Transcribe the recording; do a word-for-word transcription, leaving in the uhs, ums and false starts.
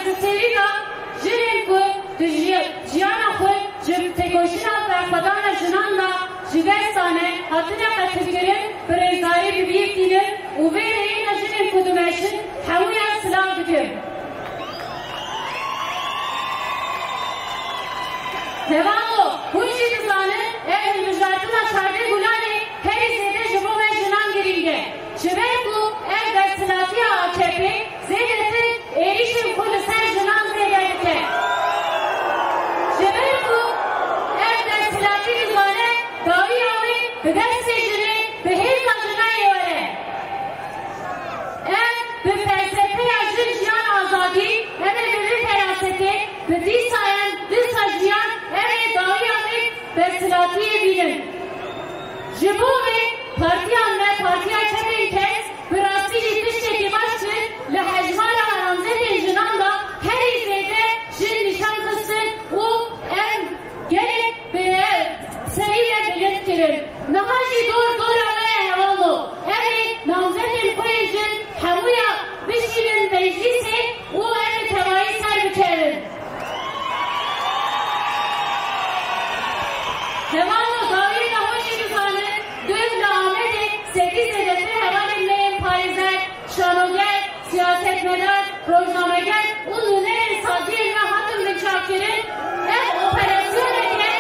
Di serî de jinên ku di ji-, jiyana xwe ji têkoşîna berxwedana jinan de ji dest dane, hatine qetilkirin, bi rêzdarî bi bîr tînin û vê rêyê de jinên ku dimeşin hemûyan silav dikim. Hevalno, hûn jî dizanin ev hilbijartina çardeh Gulanê herî zêde ji bo me jinan girîng e. Ji ber ku ev desthilatiya A K P zêdetir êrîşên ku li ser jinan zêde dike. Ji ber ku ev desthilatî dizane dawiya wê bi destê jinê, bi hêza jinayê were. Em bi felsefeya jin jiyan azadî, em ê bi vî ferasetê, bi dîsa em, dîsa jiyan, em ê dawiya wê desthilatiyê bînin. Ji bo vê partiya me, partiya çepên kesk, bi rastî jî tiştekî baş kir, li hejmara namzetên jinan de herî zêde jin nîşan xistin û em gelek bi serî ve bilind kirin. Niha jî dor dora me ye hevalno. Em ê namzetên xwe yên jin hemûya bişînin meclîsê û em ê tevayî ser bikevin. Hevalno, dawiyê me hûn jî dizanin, dûv li Amedê sedî zêdetir hevalên me yên parêzer, şanoger, siyasetmedar, rojnameger û nûnerên saziyên me hatin binçavkirin. Ev operasyonek e.